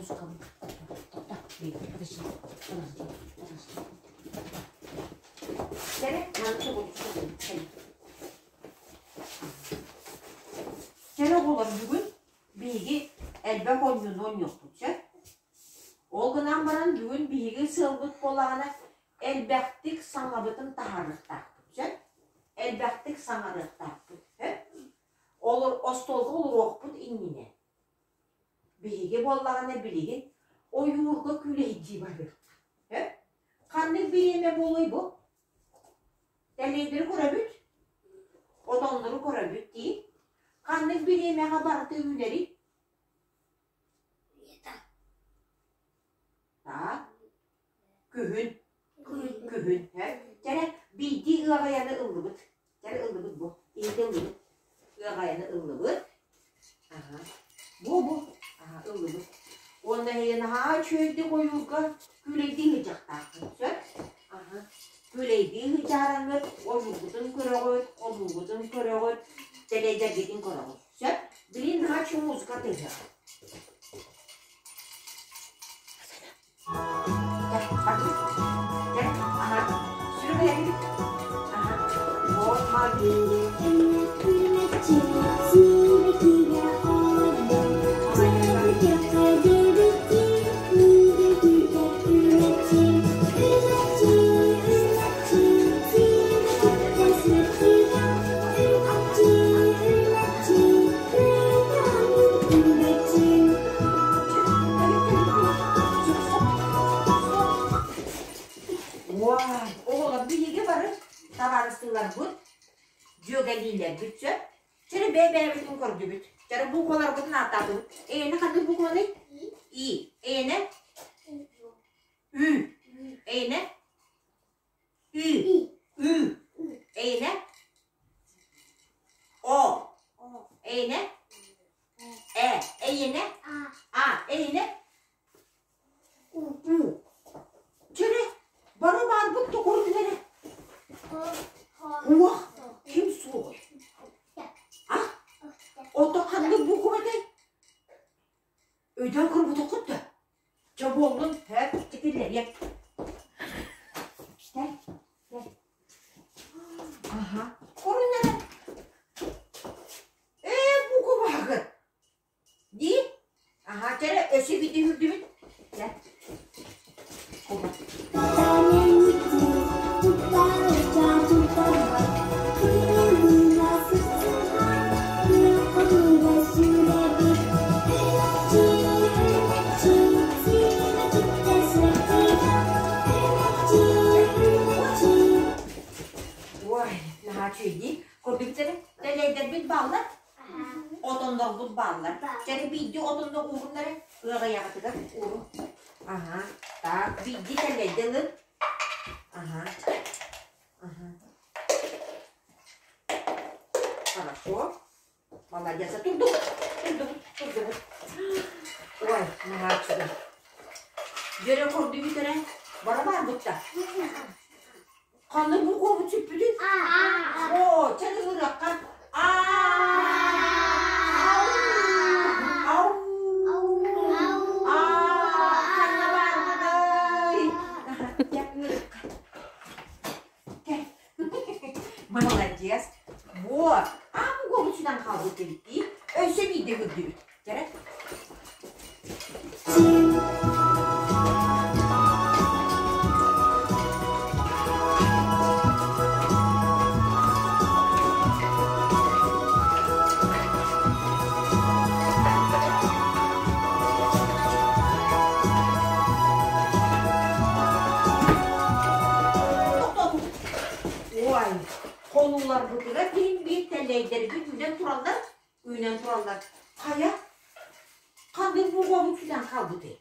Музыкабын. Тоқта, подожди, подожди, подожди. Кэрэ, манна Кэрэ оҕолор бүгүн биһиги элбэх оонньууну оонньуохпут сөп. Ол гынан баран бүгүн биһиги сыалбыт буоллаҕына элбэхтик саҥабытын таһаарыахтаахпыт сөп. Элбэхтик саҥарыахтаахпыт сөп. Олор остуолга олоруохпут иннинэ Биһиги буоллаҕына билигин ойуурга күүлэйдии барыахпыт. Э? Ханнык бириэмэ буолуой бу? Тэлиэйдэри көрөбүт, отоннору көрөбүт дии. Ханнык бириэмэҕэ барыта үүнэрий? Так, Күһүн. Күһүн. Чэрэ, биирдии ыаҕайаны ыллыбыт. Чэрэ ыллыбыт бу. Иһити ыллыбыт. Ыаҕайаны ыллыбыт. Аха. Бу бу. Аха, ыллыбыт. Уонна эһиги наһаа үчүгэйдик ойуурга күүлэйдии сылдьахтааххын, сөп? Аха. Күүлэйдии сылдьаараҥҥыт ойуургутун көрөҕүт, хонуугутун көрөҕүт, тэлэйдэргитин көрөҕүт. Сөп? Билигин наһаа үчүгэй музыка тыаһыаҕа. Уай, оҕолор биһиги бары табаарыстыыларбыт, дьүөгэлиилэрбит сөп. Чэрэ бэйэ-бэйэбитин көрдүбүт. Чэрэ букваларбытын ааттаатыбыт. Эйэнэ ханнык букваный? И. Эйэнэ? Ү. Эйэнэ? Ү. Ү. Эйэнэ? О. Эйэнэ? Э. Эйэнэ? А. Эйэнэ? У. Чэрэ, бары баарбыт токурдун эрэ. Уох, ким суоҕуй? А? Ото ханнык буква этэй? Өйдөөн көрбөтөххүт да? Чэ буоллун, һэ, киллэриэм. Кэл, кэл. Аха, көрүн эрэ. Ээ, букубаҕыт. Дии? Аха, чэ эрэ, өссө биирдэ үһүрдүбүт. Чэ. Куба. Ой, наһаа үчүгэй дии. Көрдүбүт Тэлэйдэрбит бааллар, отоннорбут бааллар. Чэ, биирдии отонно ууруннары ыаҕайаҕытыгар уурун. Аһа, так, биирдии тэллэйдэ ылын. Аһа, аһа. Хорошо. Молодец. Турдубут, турдубут, турдубут. Ой, наһаа үчүгэй. Дьөрө көрдүбүт эрэ, бара барбытта. Ханнык буквабыт сүппүтүй? Оо, чэ ыҥырыахха. Ау! Аа, ханна бааргыный? Чэ, ыҥырыахха. Кэл. Молодец. Вот. А буквабыт сүтэн хаалбыт эбит Өссө биирдэ көрдүбүт. Кэрэ. Ой, хонууларбытыгар киһин биир тэллэйдэрбит үүнэн тураллар Үүнэн тураллар. Хайа, ханнык бугуобут сүтэн хаалбытый?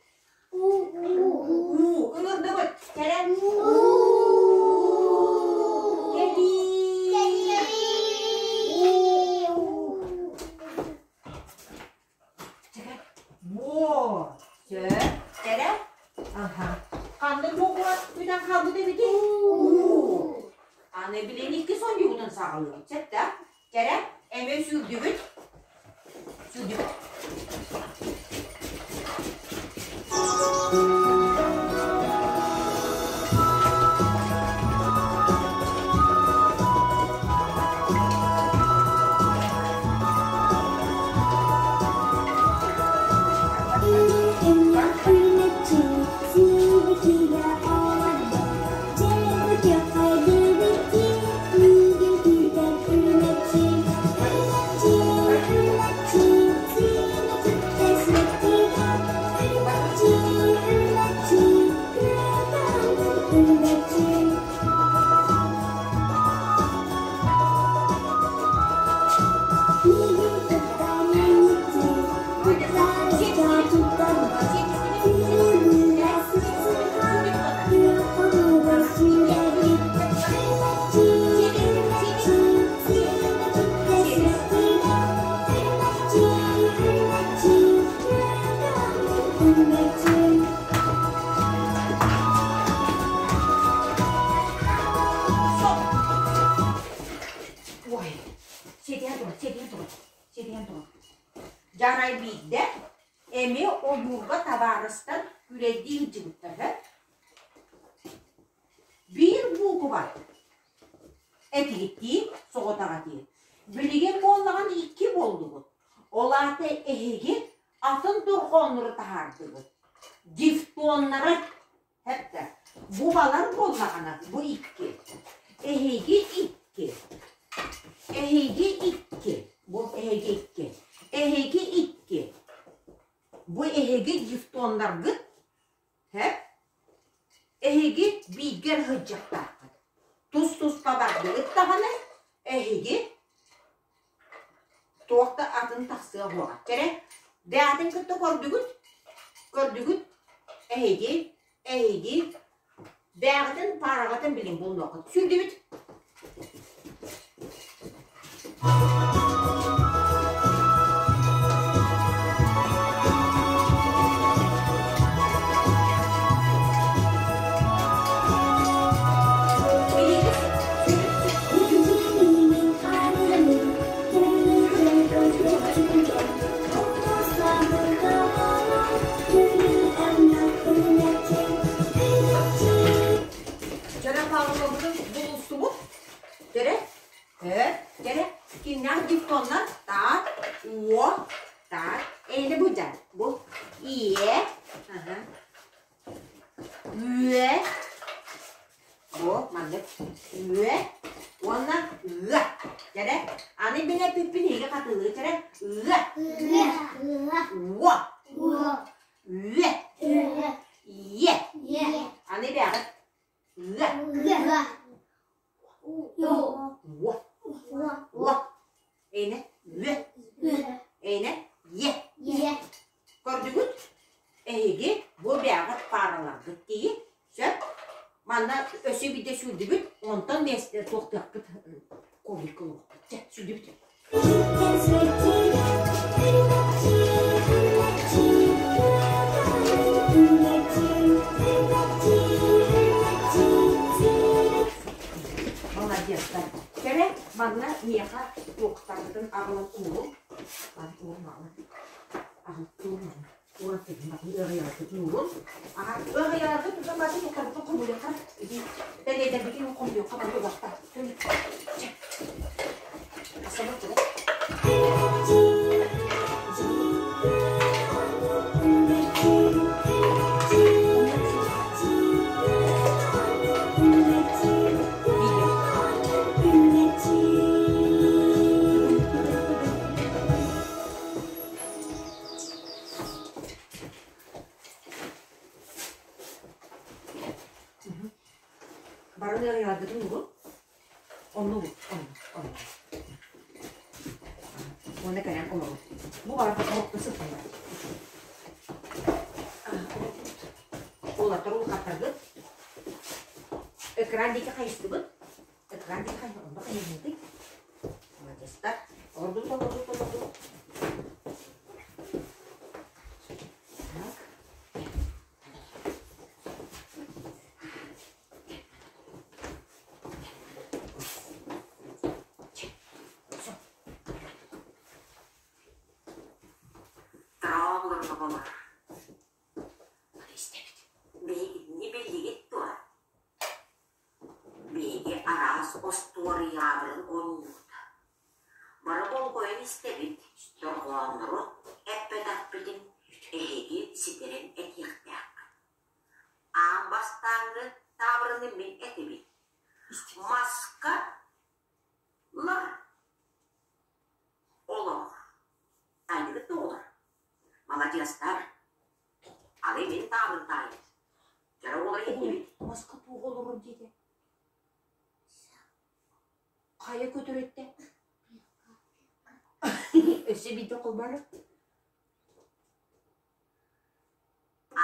Уу, ыҥырдыбыт. Кэлэн. Кэлии. Во, сөп. Кэрэ. Аха. Ханнык бугуо сүтэн хаалбыт эбитий? Уу. Аны билин икки сонньугутун саҕалыыбыт, сөп да? Кэрэ, эмиэ сүүрдүбүт. Сүүрдүбүт. Сиэтиһэн турар, сиэтиһэн турар, сиэтиһэн турар. Дьарай биирдэ эмиэ ойуурга табаарыстар күрэйдии сылдьыбыттар үһү. Биир буукуба этигиттии соҕотох этии. Билигин буоллаҕын икки буоллугут. Ол аата эһиги атын дорҕооннору таһаардыгыт. Дифтоннары Хэптэ. Бу балар буоллаҕына, бу икки. Эһиги икки. Эһиги икки. Бу эһиги икки. Эһиги икки. Бу эһиги дифтоннаргыт хэп эһиги бииргэ сылдьыахтааххыт. Тус-туспа бардыгыт даҕаны эһиги Туох да атын тахсыа суоҕа. Кэрэ, бэйэтин кытта көрдүгүт? Көрдүгүт? Эһиги, эһиги бэйэҕитин паараҕытын билин булуоххут. Сүүрдүбүт. Дьэрэ Павловнабытын булустубут. Дьэрэ, дьэрэ, кимнээх дифтоннар? Так, уо, так, эйне бу бу, ие, үө, Бу маннык үө уонна ыа. Кэрэ. Аны мин эппиппин эһиги хатылыы кэрэ. Ыа. Уо. Үө. Иэ. Аны бэҕит. Ыа. Уо. Уо. Эйне. Үө. Эйне. Е. Көрдүгүт? Эһиги бу бэҕит паараларгыт дии. Сөп. Манна өссө биирдэ сүүрдүбүт, онтон миэстэ туохтуохпут коврик ылыахпыт. Чэ, сүүрдүбүт. Молодецтар. Кэрэ, манна миэхэ туохтаргытын аҕалан уурун. Уурун аҕалан. Аҕал уурун. Бары ыарыйаргытын угун. Онну угун, онну, онну. Уонна кэлэн олорун. Бу барыта оһохто сыппаннар. Уолаттар улахаттаргыт. Экран диэки хайыстыбыт. Экран диэки хайыстыбыт. Онно хайыһыытый. Молодецтар. Олордубут, олордубут, олордубут. Так. Травлар оҕолор. Биһигини билигит дуо? Биһиги араас остуоруйаларын оонньуубут. Бары болҕойон истэбит, дорҕооннору эппэтэхпитин эһиги ситэрэн этиэхтээххит. Аан бастааҥҥы таабырыны мин этибин. Маска лар олох. Таайдыгыт да оҕолор. Маладьыастар. Аны мин таабырын таайбыт. Дьара оҕолор иһиттибит. Маска туох олорор диэтэ? Хайа көтөр эттэ? Өссө биирдэ холборо.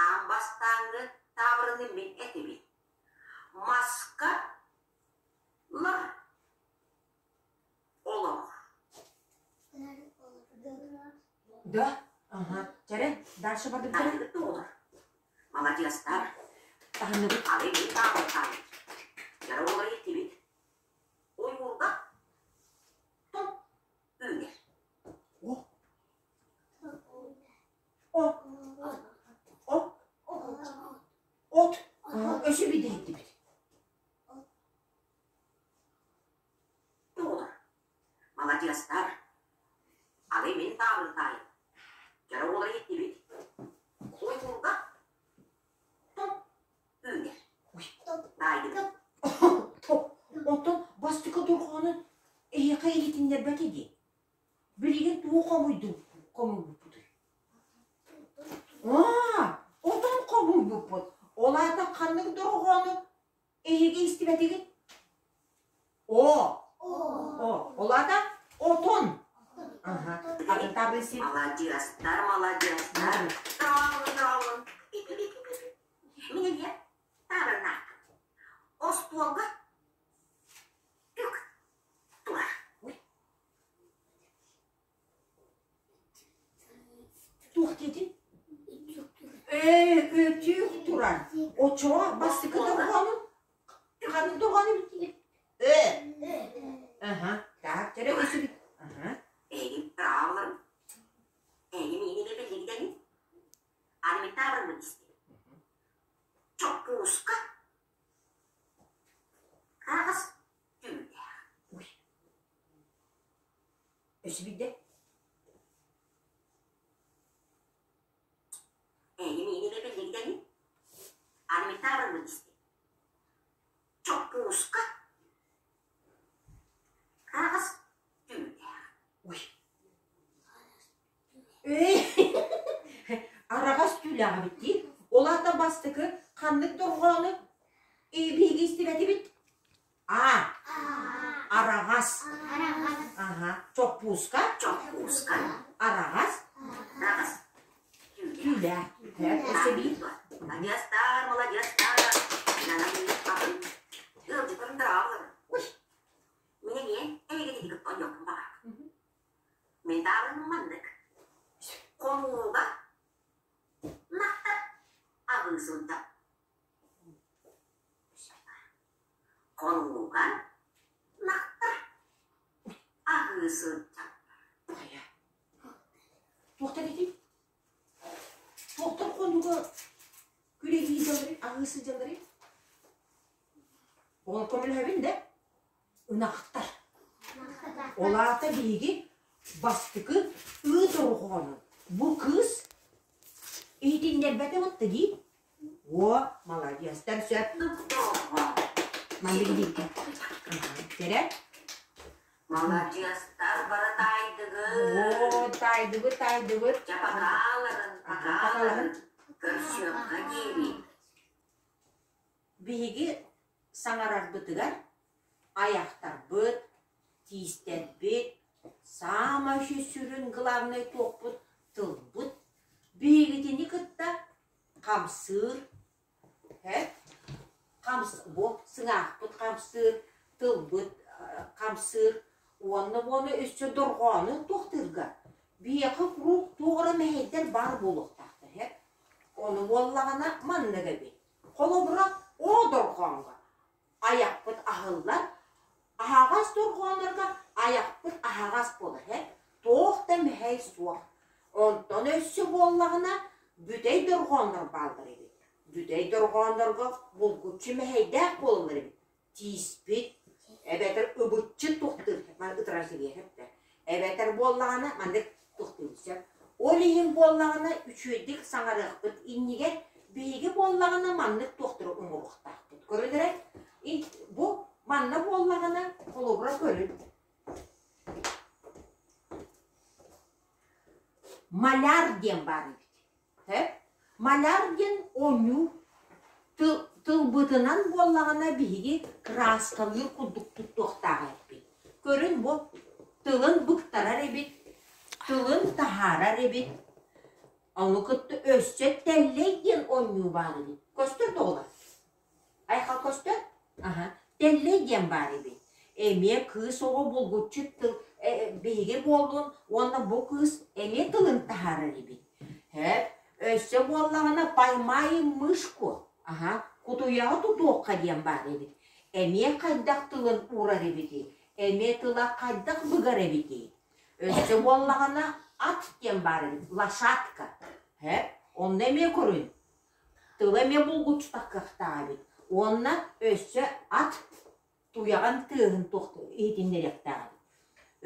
Аан бастааҥҥы таабырыны мин этибин. Маска лар олох. Да? Ага. Чэрэ, дальше бардык Таһыгыт да оҕолор. Маладьыастар. Таһынныбыт. Аны мин таабырын таайбыт. Дьара оҕолор иһиттибит. Ойуурга. Маладьыастар! Аны мин таабырын таайым. Дьоро уолары иһиттибит. Ойуурга топ үүнэр. Таайдыбыт. Оттон бастакы дорҕоонун эһиэхэ иһитиннэрбэтэ дии. Билигин тугу хомуйдуҥ хомуйбуппутуй? Аа, отон хомуйбуппут. Ол аата ханнык дорҕоону эһиги истибэтигит? О, о, ол аата отон. Аха, атын таблицы. Маладьыастар, маладьыастар. Траалын, траалын. Мин эмиэ таарынааккын. Остуолга түк турар. Туох диэтин? Ээ, өтүүк турар. Оччоҕо бастакы дорҕоонун ханнык дорҕоон эбит Э. Аха. Так, чэрэ өсүбүт. Аха. Эһиги траалларын. Эһиги миигин эмиэ биллигитэҥин. Аны мин таабырыммын истиҥ. Чоппууска аҕас түүлээх. Ой. Өсүбүйдэ. Эһиги миигин эмиэ биллигитэҥин. Аны мин таабырыммын истиҥ. Чоппууска аҕас түүлээх. Ой. Ээ, араҕас түүлээх эбит дии. Ол аата бастакы ханнык дорҕоону биһиги истибэтибит? А. Араҕас. Аха. Чоппууска. Чоппууска. Араҕас. Араҕас. Түүлээх. Өссө биир. Маладьыастар, маладьыастар. Ыалдьытым дорооболорун. Мин эмиэ эйигин кытта оонньуохпун баҕарабын. Мин таабырыным маннык. Хонууга нахтар аҕыы сылдьар. Хонууга нахтар аҕыы сылдьар. Туохтар ити? Туохтар хонууга күрэһии дьаллары, аҕыы сылдьаллары? Ол көмөлөһөбүн да? Ынахтар. Ол аата биһиги бастакы ыы дорҕоонун бу кыыс иһитиннэрбэтэ батта дии. О, маладьыастар сөп. Маннык дииккэ. Кэрэ. Маладьыастар бары таайдыгыт. О, таайдыбыт, таайдыбыт. Дьэ, покаларын, покаларын. Көрсүөххэ диэри. Биһиги саҥарарбытыгар айахтарбыт, тиистэрбит, саамай сүрүн главнай туохпут тылбыт биһигитини кытта хамсыыр, хамс бу сыҥаахпыт хамсыыр, тылбыт хамсыыр уонна уонна өссө дорҕоону туохтуурга биһиэхэ куруук туох эрэ мэһэйдэр баар буолуохтаахтар Ону буоллаҕына маннык эбит. Холобура, оо дорҕооҥҥо айахпыт аһыллар, аһаҕас дорҕооннорго айахпыт аһаҕас буолар ээ, туох да мэһэй суох. Онтон өссө буоллаҕына бүтэй дорҕооннор бааллар эбит. Бүтэй дорҕооннорго булгуччу мэһэйдээх буолаллар эбит. Тииспит, эбэтэр ыбыччы туохтуур, маны ытырар сибиэһэп да, эбэтэр буоллаҕына маннык туохтуур сөп. Ол иһин буоллаҕына үчүгэйдик саҥарыахпыт иннигэр биһиги буоллаҕына маннык туохтары оҥоруохтаахпыт. Көрөн эрэ, бу манна буоллаҕына холобура көрүн. Маляр диэн баар эбит. Маляр диэн оонньуу тылбытынан буоллаҕына биһиги кырааскалыыр курдук туттуохтаах эбиппит. Көрүн бу тылын быктарар эбит, тылын таһаарар эбит. Ону кытта өссө тэллэй диэн оонньуу баар эбит. Көстөр дуолар? Айхал көстөр? Аһа. Тэллэй диэн баар эбит. Эмиэ кыыс оҕо булгуччу тыл биһиги буоллун уонна бу кыыс эмиэ тылын таһаарар эбит. Һэ, өссө буоллаҕына поймаем мышку. Аһа, кутуйаҕы тутуохха диэн баар эбит. Эмиэ хайдах тылын уурар эбитий? Эмиэ тыла хайдах быгар эбитий? Өссө буоллаҕына ат диэн баар эбит, лошадка. Һэ, онно эмиэ көрүн. Тыла эмиэ булгуччу кыахтаах эбит уонна өссө ат туйаҕын тыаһын иһитиннэриэхтээх эбит.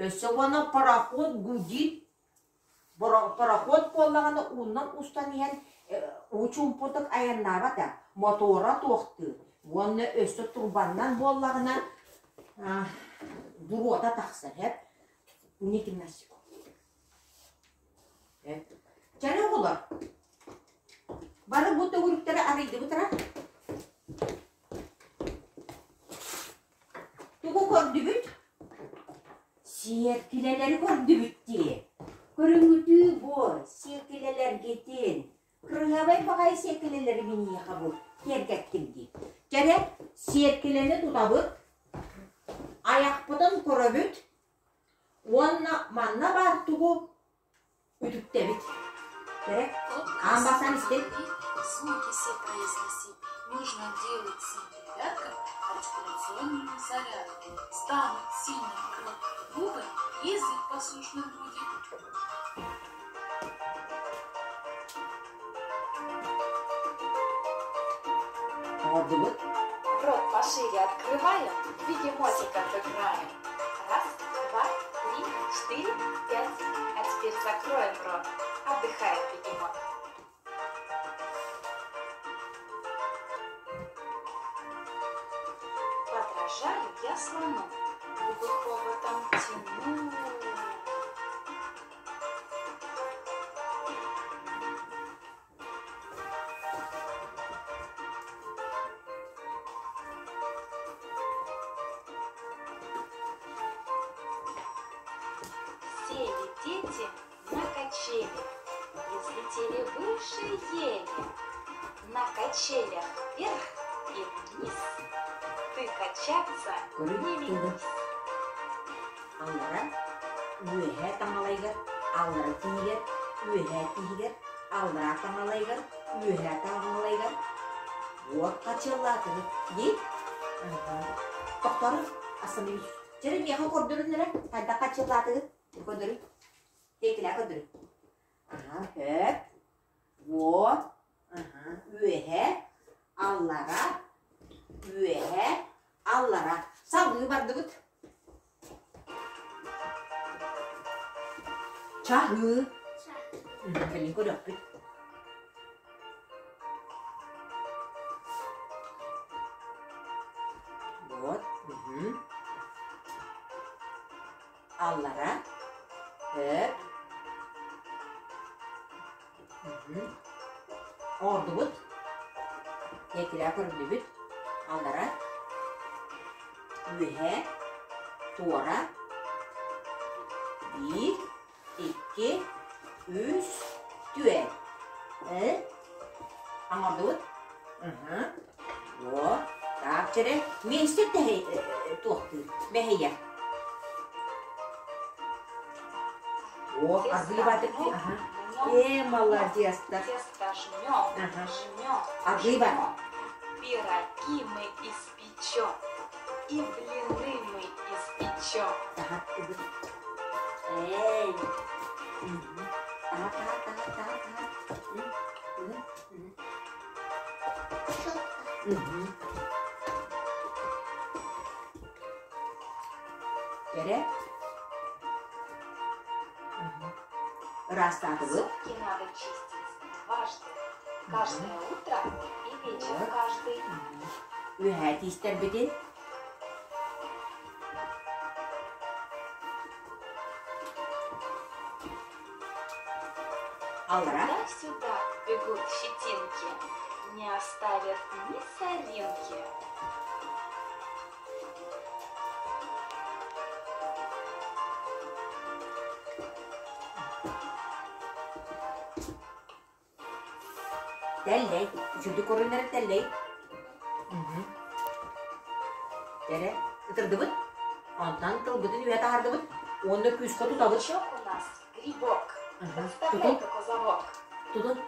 Өссө уонна пароход гудит Пароход буоллаҕына ууннан устан иһэн уу чуумпутук айаннаабата, мотуора туохтуур уонна өссө турбаннан буоллаҕына буруота тахсар эп не гимнастику Чэрэ оҕолор, бары бу төгүрүктэри арыйдыбыт ра? Тугу көрдүбүт? Сиэркилэлэри көрдүбүт дии. Көрүҥүтүү бу, сиэркилэлэргитин. Кырыһабай баҕайы сиэркилэлэри миниэхэ бу киэргэттим дии. Кэрэ, сиэркилэни тутабыт, айахпытын көрөбүт уонна манна баар тугу Үтүктэбит. Кэрэ, аан бастаан истин. Звуки все произносить. Нужно делать своим ребяткам артикуляционную зарядку. Станут сильным крепкие губы, язык послушным будет. Оҥордубут. Рот пошире открываем, бегемотиков играем. Раз, два, три, четыре, пять. А теперь закроем рот. Отдыхает бегемот. Подражаю я слону. Губы хоботом тяну. Сели дети на качели и взлетели выше ели. На качелях вверх и вниз. Ты качаться не ленись. Аллара үөһээ таҥалайгар, аллара тииһигэр, үөһээ тииһигэр, аллараа таҥалайгар, үөһээ таҥалайгар уот хачыаллаатыгыт дии. Тохтору остановись. Чэрэ миэхэ көрдөрүн эрэ, хайдах хачыаллаатыгыт? Көрдөрүн. Тиэкилээ көрдөрүн. Аха, хөп. Вот. Аха, үөһэ, аллара, үөһэ, аллара. Салгыы бардыбыт. Чаһыы. Кэлин көрүөхпүт. Вот. Аллара. Хөп. Оҥордубут. Тиэтилээ көрүллүбүт. Аллара. Үөһэ. Туора. Биир, икки, үс, түөрт. Э? Оҥордубут. Вот. Так, чэрэ. Вместе туохтуур. Мэһэйэ. О, аргыйбатык. Ага. Э, молодец-то. Тесто жмем, Ага. жмем, Аргыйба. жмем. Пироги мы испечем, и блины мы испечем. Ага. Эй. Ага, ага, ага, ага. Кэрэ. Ыраастаатыбыт. Зубки надо чистить дважды. Каждое утро и вечер каждый. Үөһээ тиистэрбитин Аллара. Туда-сюда бегут щетинки, не оставят ни соринки. Тэллэй. Үчүгдүк көрүнэр тэллэй. Эрэ, ытырдыбыт. Онтон тылбытын үөһэ таһардыбыт. Уонна күүскэ тутабыт. Пучок у нас грибок. Подставляй-ка козырок. Тутун.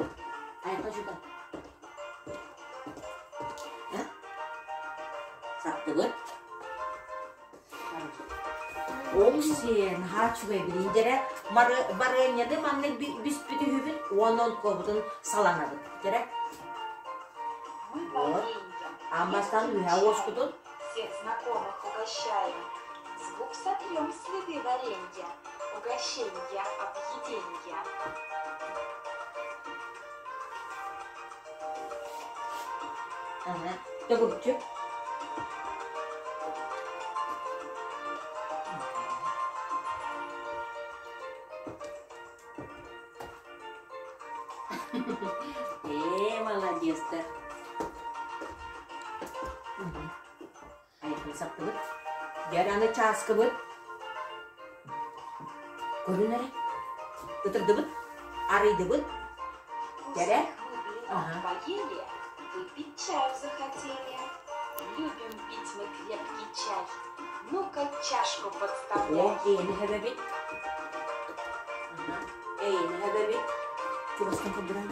Айка сюда. Саптыбыт. Ол сиэн наһаа үчүгэй билиндэрэ барыанньаны маннык бүспүт үһүбүт уонна онкобутун саланабыт дэрэ Мы Вот. вареньем Аан бастаан үһэ изучаем, уоскутун всех знакомых угощаем. С губ сотрем следы варенья, угощенья, объеденья. Ага, төгүрүччү. Ээ, молодецтар. Айхын саптыбыт. Дьэ, аны чааскыбыт. Көрүн эрэ. Ытырдыбыт. Арыйдыбыт. Дьэрэ. Ага. Поели, выпить чаю захотели. Любим пить мы крепкий чай. Ну-ка чашку подставляй. О, эйини хэбэбит. Эйини хэбэбит. Чугастан көрдөрөн.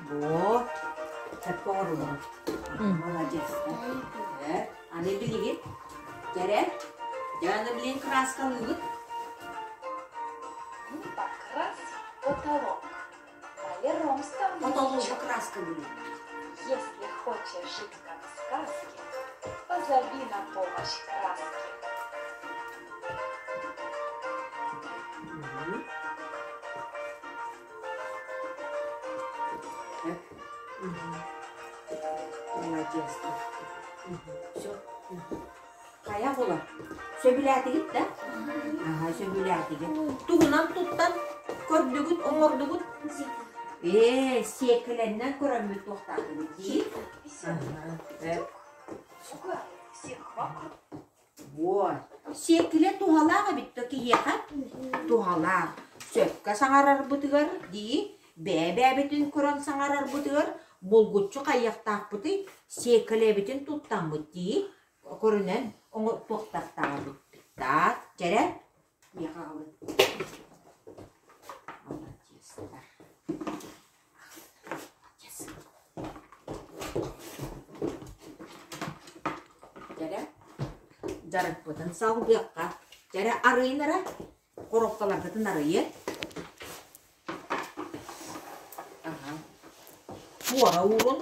Вот. Сөпкө оҥоруллар. Молодец. Аны билигин кэрэ. Дьэ аны билигин краскалыыбыт. Мы покрасим потолок. Маляром стану. Потолок краскалыыбыт. Если хочешь жить как в сказке, позови на помощь краски. Молодец. Все. Хайа була. Сөбүлээтигит да? Аха, сөбүлээтигит. Тугунан туттан көрдүгүт, оҥордугут? Ээ, сиэккэлэннэн көрөммүт туохтаатыбыт дии. Всех вокруг. Вот. Сиэккилэ туһалаах эбит да киһиэхэ? Туһалаах. Сөпкө саҥарарбытыгар дии, бэйэ-бэйэбитин көрөн саҥарарбытыгар булгуччу хайыахтаахпытый? Сиэккилэбитин туттаммыт дии, көрүнэн туохтахтаабыт. Так, чэрэ, миэхэ аҕалын. Молодецтар. Дьэрэ, дьарыкпытын салгыахха. Дьэрэ арыйын эрэ, коробкаларгытын арыйын. Аха. Туора уурун.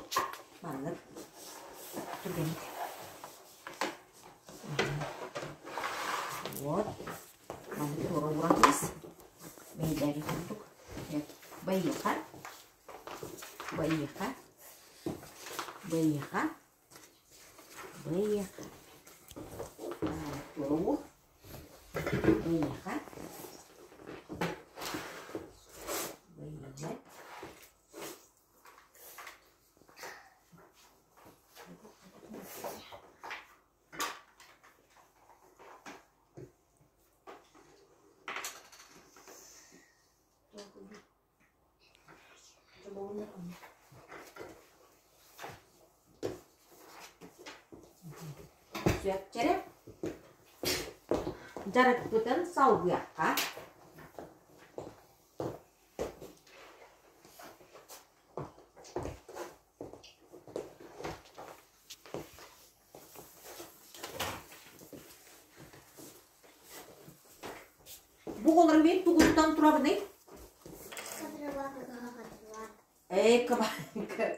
Маннык. Түргэнник. Вот. Маннык туора ууран кэбис. Бэйдээри курдук. Байыха. Байыха. Байыха. Байыха. Туора Байыха. Байыха. Сүөкчэрэ дьарыкпытын салгыахха. Бу оҕолор мин тугуттан турабыный? Ээ,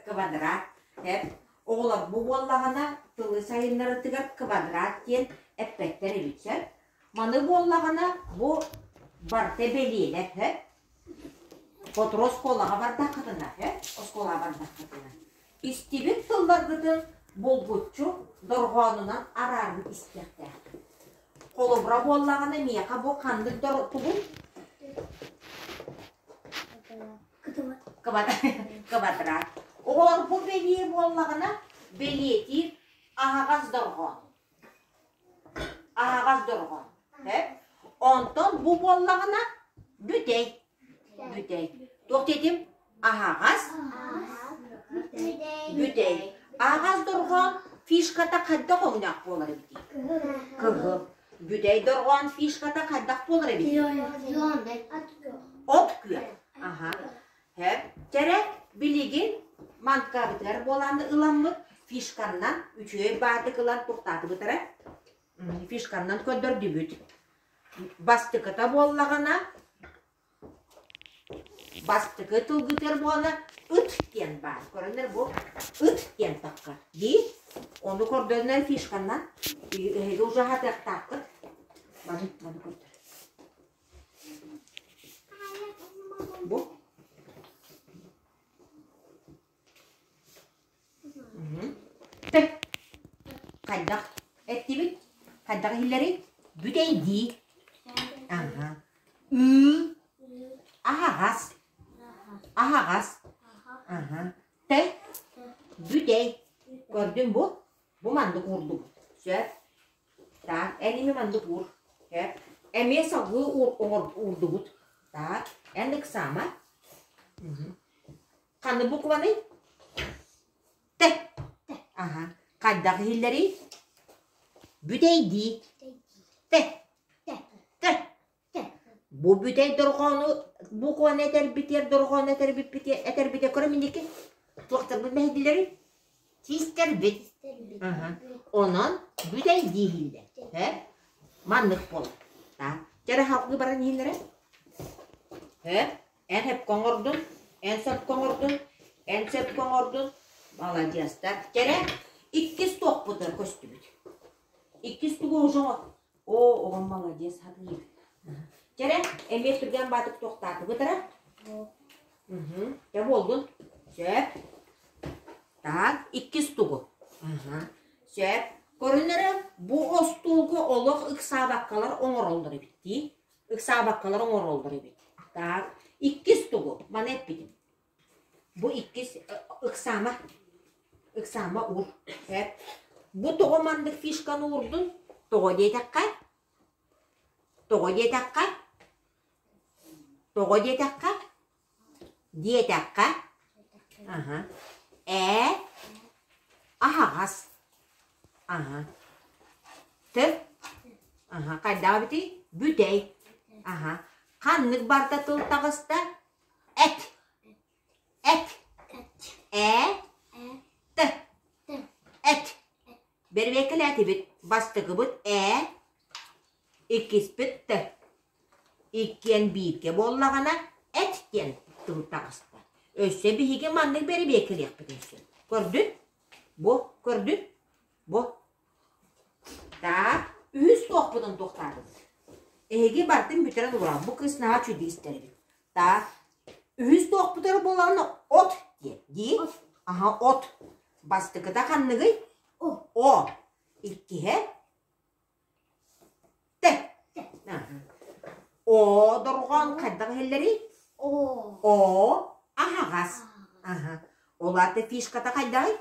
квадрат. Эп. Оҕолор бу буоллаҕына тылы сайыннарытыгар квадрат диэн эппэттэр эбит сөп. Маны буоллаҕына бу барыта бэлиэлэр сөп. Сотору оскуолаҕа бардаххытына сөп. Оскуолаҕа бардаххытына. Истибит тылларгытын булгуччу дорҕоонунан арааран истиэхтээххит. Холобура буоллаҕына миэхэ бу ханнык тугуй? Квадрат. Оҕолор бу бэлиэ буоллаҕына бэлиэтиир аһаҕас дорҕоон. Аһаҕас дорҕоон. Онтон бу буоллаҕына бүтэй. Бүтэй. Туох диэтим? Аһаҕас. Бүтэй. Аһаҕас дорҕоон фишката хайдах өҥнөөх буолар эбитий? Кыһыл. Бүтэй дорҕоон фишката хайдах буолар эбитий? От күөх. Аха. Һэп. Кэрэ билигин манткабытыгар буолааны ыламмыт фишканнан үчүгэй баатык ылан туохтаатыбыт эрэ? Фишканнан көрдөрдүбүт. Бастакыта буоллаҕына. Бастакы тылгытыгар буолана ыт диэн баар. Көрөннөр бу ыт диэн таххар. Дии? Ону көрдөрүнэр фишканнан эһиги уже хатыахтааххыт. Маны, маны көрдөр. Бу. Т. Хайдах эттибит? Хайдах иһиллэрий? Бүтэйдии. Аха. Ыы. Аһаҕас. Аһаҕас. Аха. Т. Бүтэй. Көрдүн бу? Бу маннык уурдубут. Сөп. Так, эн ими маннык уур. Сөп. Эмиэ салгыы уур, уурдубут. Так, эн ыксаама. Ханнык букваный? Т. Аха. Хайдах иһиллэрий? Бүтэйдии. Т. Т. Бу бүтэй дорҕоону букваны этэрбитигэр дорҕоону этэрбиппити этэрбитэ көрө минники туохтарбыт мэһэйдилэрий? Тиистэрбит. Онон бүтэйдии иһиллэр. Э? Маннык буолар. Так. Чэрэ халгыы баран иһиллэрэ? Э? Эн сөпкө оҥордун, эн сөпкө оҥордун, эн сөпкө оҥордун. Маладьыастар. Кэрэ, иккис туохпутугар көстүбүт. Иккис тугу уже Оо, оҕом маладьыас хатыыр. Кэрэ, эмиэ түргэн баатык туохтаатыбыт эрэ? Дьэ буоллун. Сөп. Так, иккис тугу? Сөп. Көрүн эрэ, бу остуолга олох ыксаабаккалар оҥороллор эбит дии. Ыксаабаккалар оҥороллор эбит. Так, иккис тугу? Маны эппитим. Бу иккис ыксаама. Ыксаама уур. Эп. Бу тоҕо маннык фишканы уурдун? Тоҕо диэтэххэ? Тоҕо диэтэххэ? Тоҕо диэтэххэ? Диэтэххэ? Аһа. Ээ. Аһаҕас. Аһа. Т. Аһа. Хайдах эбитий? Бүтэй. Аһа. Ханнык барыта тыл таҕыста? Эт. Эт. Ээ. Т. Эт. Бэрэбиэркэлээтибит. Бастакыбыт ээ, иккиспит т. Иккиэн бииргэ буоллаҕына эт диэн тыл таҕыста. Өссө биһиги маннык бэрэбиэркэлиэхпитин сөп. Көрдүн? Бу, көрдүн? Бу. Так, үһүс туохпутун туохтаатыбыт? Эһиги бартын бүтэрэн олорон, бу кыыс наһаа үчүгэй истэр эбит. Так, үһүс туохпутар буоллаҕына от диэн. Дии? Аһа, от. Бастакыта ханныгый? О. Иккиһэ Т. О дорҕоон хайдах иһиллэрий? О. Аһаҕас. Аһа. Ол аата фишката хайдаҕый?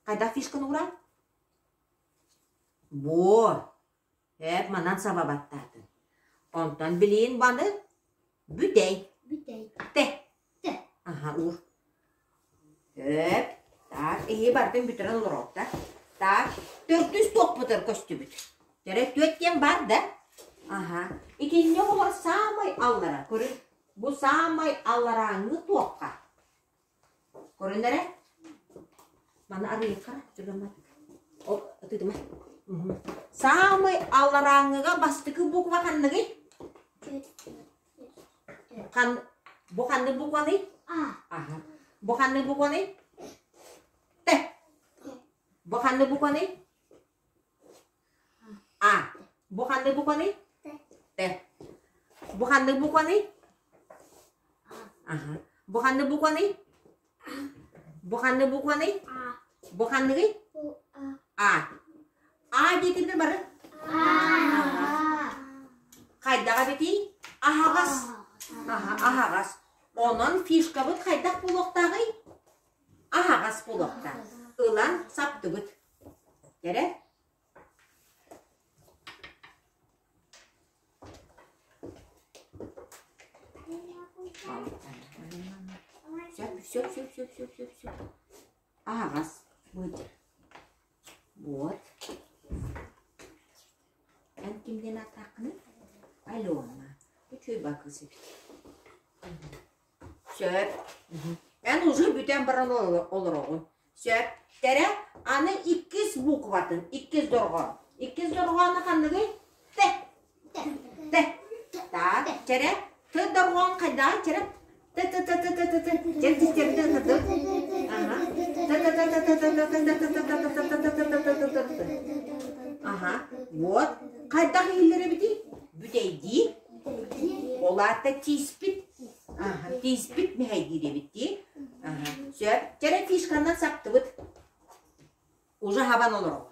Хайдах фишканы уурар? Буор. Эп манан саба баттаатын. Онтон билиин баны бүтэй. Бүтэй. Тэ. Тэ. Аха, уур. Эп. Так, эһи бардын бүтэрэн олороот да. Так, төрдүс туохпутар көстүбүт. Тэрэ түөт диэн бар да? Аха. Итиннэ оҕолор саамай аллара. Көрүн. Бу саамай алларааҥҥы туохха? Көрүн эрэ. Маны арыйыахха түргэммат. Ол тыытыма. Саамай алларааҥҥыга бастакы буква ханныгый? Хан бу ханнык букваный? А. Аха. Бу ханнык букваный? Т. Бу ханнык букваный? А. Бу ханнык букваный? Т. Бу ханнык букваный? Аха. Бу ханнык букваный? Бу ханнык букваный? Бу ханныгый? А. А диэтиннэр бары? А. Хайдах эбитий? Аһаҕас. Аһа, аһаҕас. Онон фишкабыт хайдах буолуохтааҕый? Аһаҕас буолуохтаах. Ылан саптыбыт. Кэрэ? Сөп, сөп, сөп, сөп, сөп, сөп, сөп. Аһаҕас. Быдьар. Вот. Эн кимдэн ааттааххыный? Алена. Үчүгэй бакыс эбит. Сөп. Эн уже бүтэн баран олороҕун. Сөп. Тэрэ, аны иккис букватын, иккис дорҕоон. Иккис дорҕооно ханныгый? Т. Т. Так, чэрэ. Т дорҕоон хайдаҕый, чэрэ? Т-т-т-т-т-т. Дьэ тистербитин ытырдыбыт. Аха. Т-т-т-т-т-т-т-т-т-т-т-т-т-т-т-т-т. Аха. Вот. Хайдах иһиллэр эбитий? Бүтэйдии. Ол аата тииспит. Аха. Тииспит мэһэйдиир эбит дии. Аха. Сөп. Чэрэ фишканан саптыбыт. Уже хабан олоробут.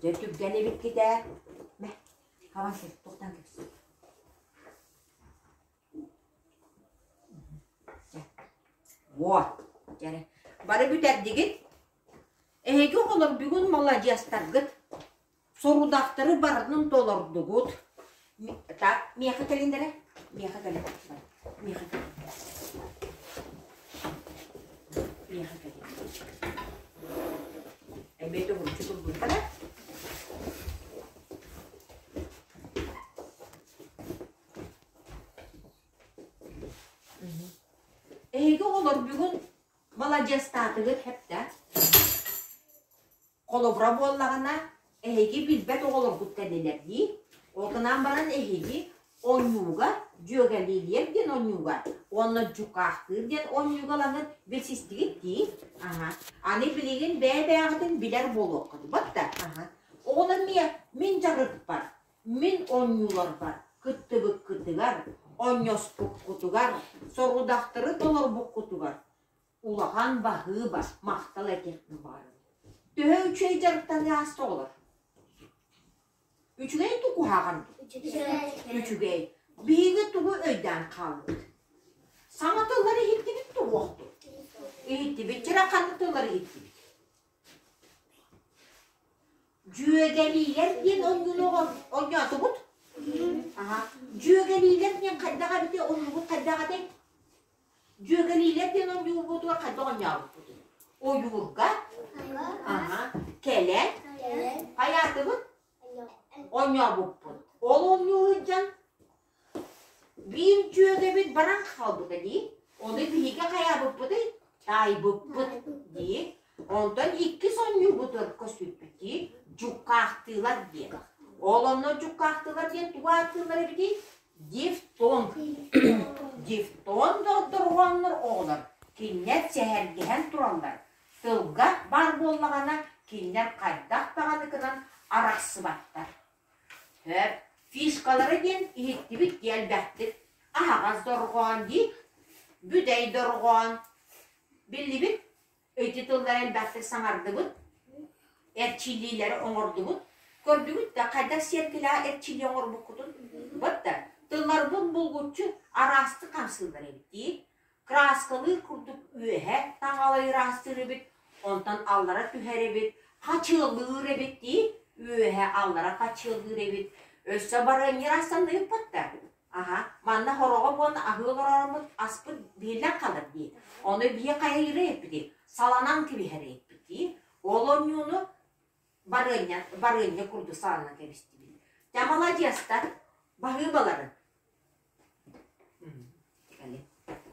Дьэ түргэн эбиккит ээ. Мэ, хабан сир, туохтан кэпсиир. Вот. Дьэ, бары бүтэрдигит. Эһиги оҕолор бүгүн маладьыастаргыт. Сорудахтары барытын толордугут. Так, миэхэ кэлин эрэ. Миэхэ кэлин. Миэхэ кэлин. Миэхэ кэлин. Эмиэ төгүрүччү турбуттара. Эһиги оҕолор бүгүн маладьыастаатыгыт хэптэ. Холобура буоллаҕына, эһиги билбэт оҕолоргут кэллилэр дии. Ол гынан баран эһиги оонньууга, дьүөгэлиилиэр диэн оонньууга уонна дьукаахтыыр диэн оонньууга ылаҥҥыт билсистигит дии. Аһа. Аны билигин бэйэ-бэйэҕитин билэр буолуоххут. Батта. Аһа. Оҕолор эмиэ мин дьарыкпар, мин оонньууларбар кыттыбыккытыгар, оонньоспуккутугар, сорудахтары толорбуккутугар Улахан баһыыба, махтал этиэхпин баҕарабын. Төһө үчүгэй дьарыктаныы ааста оҕолор? Үчүгэй дуу куһаҕан дуу? Үчүгэй. Биһиги тугу өйдөөн хааллыбыт? Саҥа тыллары иһиттибит дуу уохту? Иһиттибит. Чара ханнык тыллары иһиттибит? Дьүөгэлиилэр диэн оонньууну оонньоотубут? Аха. Дьүөгэлиилэр диэн хайдах эбитий, оннугут хайдах этэй? Дьүөгэлиилэр диэн оонньуурбутугар хайдах оонньообуппутуй? Ойуурга аха, кэлэн хайаатыбыт? Оонньообуппут. Ол оонньуу сылдьан биир дьүөгэбит баран хаалбыта дии. Ону биһиги хайаабыппытый? Таайбыппыт дии. Онтон иккис оонньуубутугар көспүппүт дии. Дьуккаахтыылар диэн. Ол онно дьуккаахтыылар диэн тугу ааттыыллар эбитий? Дифтонг. Дифтонг дорҕооннор оҕолор кинилэр сэһэргэһэн тураллар. Тылга баар буоллаҕына кинилэр хайдах даҕаны гынан арахсыбаттар. Сөп. Фишкалара диэн иһиттибит дии элбэхтик. Аһаҕас дорҕоон дии, бүтэй дорҕоон. Биллибит Ити тыллары элбэхтик саҥардыбыт, эрчиллиилэри оҥордубут. Көрдүгүт да, хайдах сиэркилэҕэ эрчиллии оҥорбуккутун? Вот да, тылларбын булгуччу араастык хамсыыллар эбит дии. Краскалыыр курдук үөһэ таҥалай ыраастыыр эбит, онтон аллара түһэр эбит, хачыалыыр эбит дии, үөһэ аллара хачыалыыр эбит. Өссө барыанньа ыраастамныыппыт да. Аһа, манна хороҕо буолан аһыы олоророммут аспыт биһиллэн хаалар дии. Ону биһи хайыыры эппитий, саланан кэбиһэри эппитий. Ол оонньууну барыанньа, барыанньа курдук саланан кэбистибит. Дьэ, маладьыастар, баһыыбаларын. Кэлин,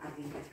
аргыйдар.